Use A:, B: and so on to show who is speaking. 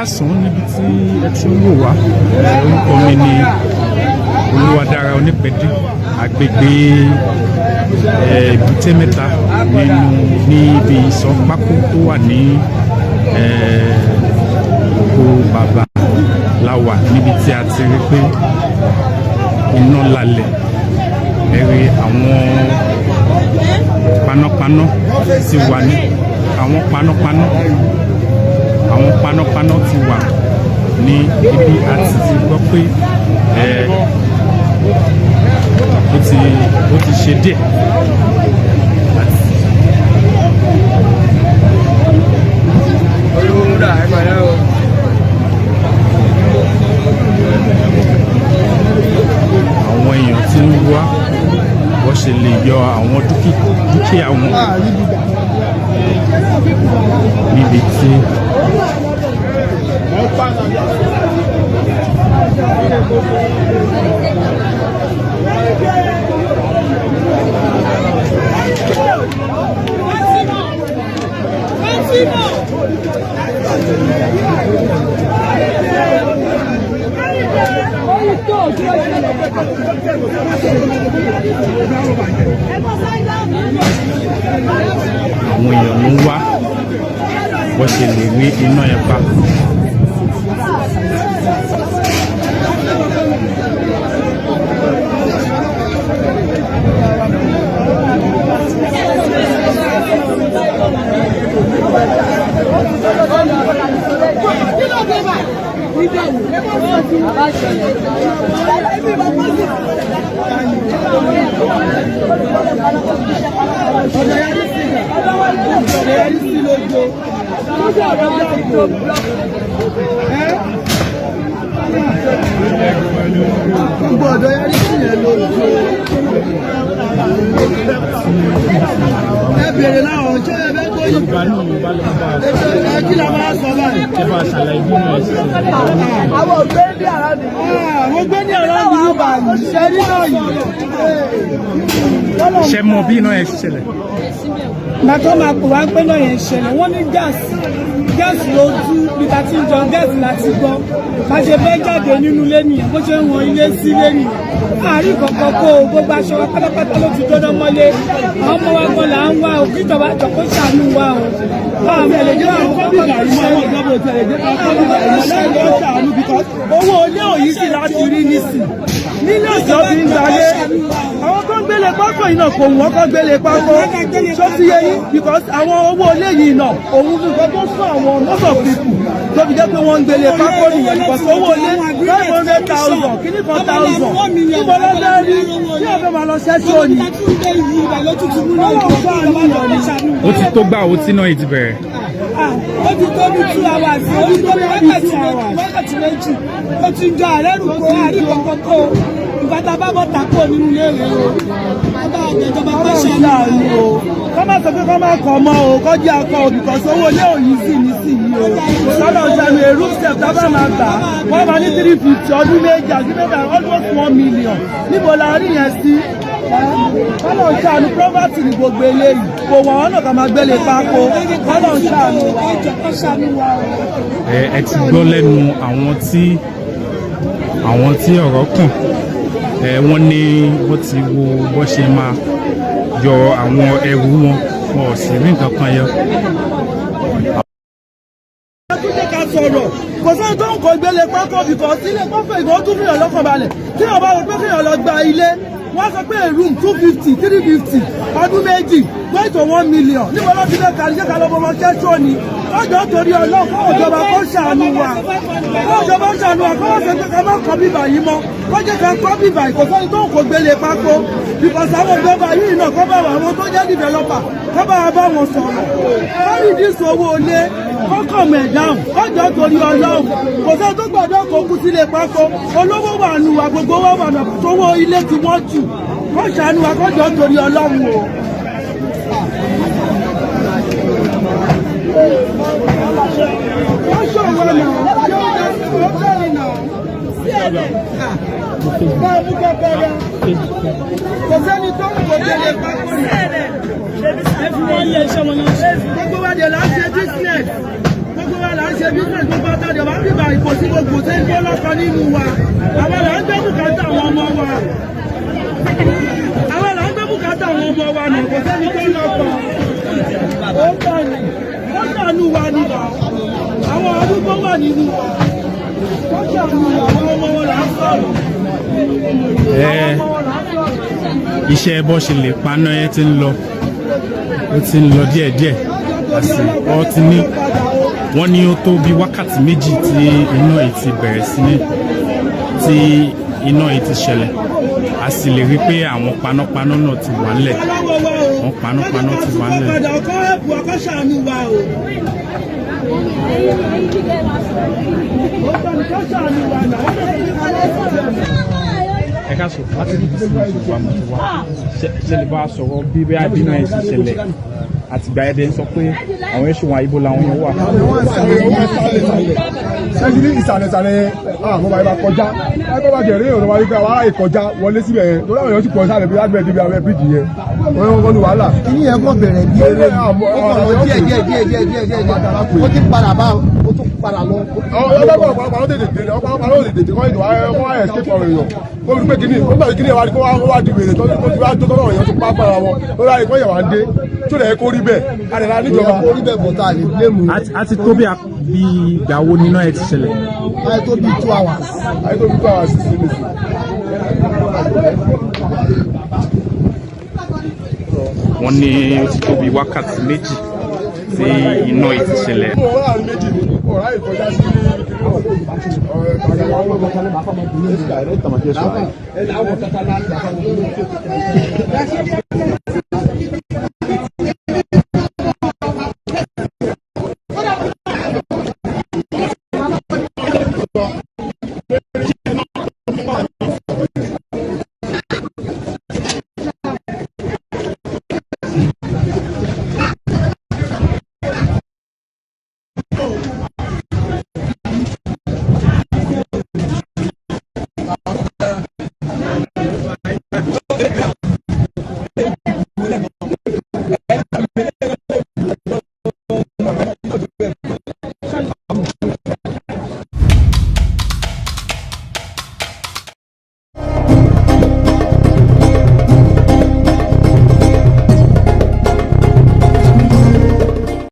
A: Káàsán níbi tí ẹ ti ń wò wá. Orúkọ mi ni Olúwadára Onípẹ̀dé. Agbègbè Èbúté Mẹ́ta nínú ní ibi ìsọ̀ pákó tó wà ní oko bàbá la wà, níbi tí a ti rí pé iná lalẹ̀. Ẹ̀rí àwọn panápaná ti wà ní àwọn panápaná ti wà ní ibi. A ti gbọ́ pé ẹ ó ti ṣe díẹ̀
B: Olúwa, ẹ pẹ̀lẹ́ o.
A: Àwọn èèyàn tí ń wá wọ́n ṣe lè yọ àwọn dúkìá wọn níbi tí àwọn èèyàn ń wá wọ́n ṣe lè rí iná yẹn pa.
B: Gbogbo ọ̀dọ́ yẹrí sí yẹn lójú. Ẹ bèrè láwọn ṣé ẹ bẹ́ tó yìí.
A: Yorùbá ní Yorùbá ló ń bá a sọ.
B: Ẹ kí la máa sọ báyìí?
A: Ẹ bá a ṣàlàyé bí wọ́n ṣe ṣe.
C: Àwọn ògbé ní àrà mi.
B: Àwọn gbé ní ọ̀rọ̀ ìlú báyìí. Ṣé rí náà yìí?
A: Ṣé mọ bí iná yẹn ṣe ṣẹlẹ̀?
D: Ìgbà tó máa pè wá pé náà yẹn ṣẹlẹ̀, wọ́n ní gáàsì, gáàsì ló tú bí ta ti ń jọ gáàsì láti gbọ́. Bá ṣe fẹ́ jáde nínú ilé nìyẹn, bó ṣe ń wọn ilé sí ilé nìyẹn. Àárín kọ̀ọ̀kan kó o, gbogbo aṣọ wa pátápátá ló ti jóná mọ́lé. Àwọn ọmọ wa gan là ń wá o, kí ìjọba jọ kó ṣàánú wa o. Báwo lè jẹ́ àwọn kọ́kọ́ tó ṣẹlẹ̀?
B: Owó ilé òyìn sí láti rí nísìn nílé ìjọ fi ń gbalé. Àwọn tó ń gbélé pákó yìí náà, kò wọ́n kọ́ gbélé pákó tó ti yé yín, because àwọn owó ilé yìí náà, òun nǹkan tó sún àwọn most of people tó fi jẹ́ pé wọ́n ń gbélé pákó nìyẹn, because owó ilé 500,000 kíní kan thousand, níbo ló fẹ́ rí tí wọ́n fẹ́ máa lọ ṣẹ́ṣọ́ ni?
A: Ó ti tó gbà ó tí iná yìí ti bẹ̀rẹ̀?
D: Ó ti tó bí 2 hours, ó ti tó bí wákàtí 2, ó ti ń jọ ààrẹ rù kó àárín kankan kó ìgbà tá a bá bọ́ tako nínú ilé rẹ̀ o. Ọba àjẹjọba kó ṣàánú
B: o. Kọ́ máa sọ pé kọ́ máa kọ̀ mọ́ o, kọ́ jẹ́ akọ o, because owó ilé òyìn sí ní sí yìí o. Lọ́dọ̀ ṣàmì èrú step tábà máa gbà, wọ́n máa ní 350, ọdún 2 àti mẹ́ta, almost 1 million. Níbo la rí yẹn sí? Kọ́lọ̀ ń ṣàánú. Property ní gbogbo eléyìí, kò wọ́n ọ̀nà ká máa gbélé pákó. Kọ́lọ̀ ń ṣàánú wa.
D: Ẹjọ́ kó ṣàánú wa o.
A: Ẹ ti gbọ́ lẹ́nu àwọn tí ọ̀rọ̀ kàn. Wọ́n ní wọ́n ti wo bó ṣe máa yọ àwọn ẹrù wọn, wọn ò sì rí nǹkan kan yọ.
B: Ẹ tún jẹ́ ká sọ̀rọ̀. Kò sẹ́ni tó ń kó gbélé pákó, because ilé pákó ìgbọ́n tún fìyàn lọ́kàn balẹ̀. Tí wọ́n bá wọ pé kéèyàn lọ gba ilé, wọ́n sọ pé room 250, 350, ọdún 2, going to 1 million. Níbo ló ti fẹ́ kárí? Ṣé ká lọ bọ́mọ ṣẹ́ṣọ́ ni? Ọjọ́ torí Ọlọ́run, kó ìjọba kó ṣàánú wa, kó ìjọba ṣàánú wa, kó wọ́n ṣe pé ká má kọ́ bíbà yìí mọ́, kó jẹ́ ká kọ́ bíbà yìí. Kò sẹ́ni tó ń kó gbélé pákó, because àwọn ìjọba yìí náà, kó bá wa, àwọn tó jẹ́ developer, kó bá wa bá wọn sọ̀rọ̀, kó reduce owó ilé, kó kàn mẹ̀ dáhùn. Kọjọ́ torí Ọlọ́run, kò sẹ́ni tó gbọ́dọ̀ kó kú sílé pákó. Olówó wà nù wà, gbogbo wà wà nù, tówó ilé tí wọ́n jù. Kó ṣàánú wa, kọjọ́ torí Ọlọ́run o. Wọ́n ṣòwò náà, yóò dá sí ó bẹ̀rẹ̀ náà. Máa mú kọ́kọ́rọ́. Kò sẹ́ni tó ń kó délé pákó ní.
D: Ẹ fi wọ́n lé iṣẹ́ wọn náà ṣe.
B: Gbogbo wa dẹ̀ là ń ṣe business. Gbogbo wa là ń ṣe. ṣe business, gbogbo àtàdé wà bíbá ìkò sí gbogbo ṣe ń gbọ́ lọ́kọ nínú wa. Àwọn là ń gbé bùkátà àwọn ọmọ wa. Àwọn là ń gbé bùkátà àwọn ọmọ wa nà, kò sẹ́ni tó lọ́kọ. Ó tọ̀ ní, ó ṣàánú wa ní àwọn arúgbó wà nínú wa. Ó ṣàánú wa, àwọn ọmọ wọn là ń sọ̀rọ̀.
A: Ẹ iṣẹ́ bó ṣe lè paná yẹn ti ń lọ, ó ti ń lọ díẹ̀díẹ̀. Àsì ọ ti ní wọ́n ní ó tó bí wákàtí 2 tí iná yìí ti bẹ̀rẹ̀ sí ní, tí iná yìí ti ṣẹlẹ̀. A sì lè rí pé àwọn panápaná náà ti wà ńlẹ̀. Àwọn panápaná ti wà ńlẹ̀.
B: Padà ọkọ ẹ̀bù ọkọ ṣàánú wa o. Ó tọ́ ni kó ṣàánú wa náà. Wọ́n lè fi
A: Ẹ ká sọ láti ní bísí ìṣòwò àmọ́ ti wá ṣe lè bá a sọ̀rọ̀ bí bí iná yìí ti ṣẹlẹ̀ àtìgbà ẹ̀dẹ̀ ń sọ pé àwọn ẹ̀ṣọ́ wọn ibo làwọn yẹn wà.
E: Ṣẹ́jú ní ìsàlẹ̀ ìsàlẹ̀ yẹn, àwọn ọmọ bá kọjá ẹgbẹ́ bá jẹ̀rí èrò wáyé pé àwọn aráyè kọjá wọlé síbẹ̀ yẹn lórí àwọn èèyàn sì pọ̀ sálẹ̀ bí lágbẹ̀ẹ́ débi abẹ́ bíríjì yẹn wọ́n wọ́n ní wàhálà.
F: Kíní yẹn kàn bẹ̀rẹ̀ bí eré ni, ó kàn lọ díẹ̀ díẹ̀ díẹ̀ díẹ̀ díẹ̀ díẹ̀ díẹ̀, ó ti padà bá ó tún padà lọ.
E: Ọlọ́pàá ọ̀pọ̀lọpọ̀ ló tètè dé, ọ̀pọ̀lọpọ̀ ló tètè dé kọ́ ètò wọ́n wá escape ọ̀rọ̀ èèyàn kó rí pé kíní ó gbàgbé kíní ẹ̀ wá kó wá di wèrè tó ti wá tó tọ́rọ̀ èèyàn tó pa para wọn lórí àyè kó yẹ̀ wá ń dé tó lẹ̀ kó rí bẹ́ẹ̀ a lè ra níjọba.
F: Kó rí bẹ́ẹ̀ bọ̀ tá a lè blame.
A: A ti tó bí bí ìgbà wo níná ẹ ti ṣẹlẹ̀?
F: Ayé tó bí 2 hours.
E: Ayé tó bí 2 hours sí nìsín.
A: Wọ́n ní ó ti tó bí wákàtí 2 tí iná yìí ti ṣẹlẹ̀.
E: Mo wọ́n láàrin méjì ni ọ̀rá ìkọjá sí kíní náà.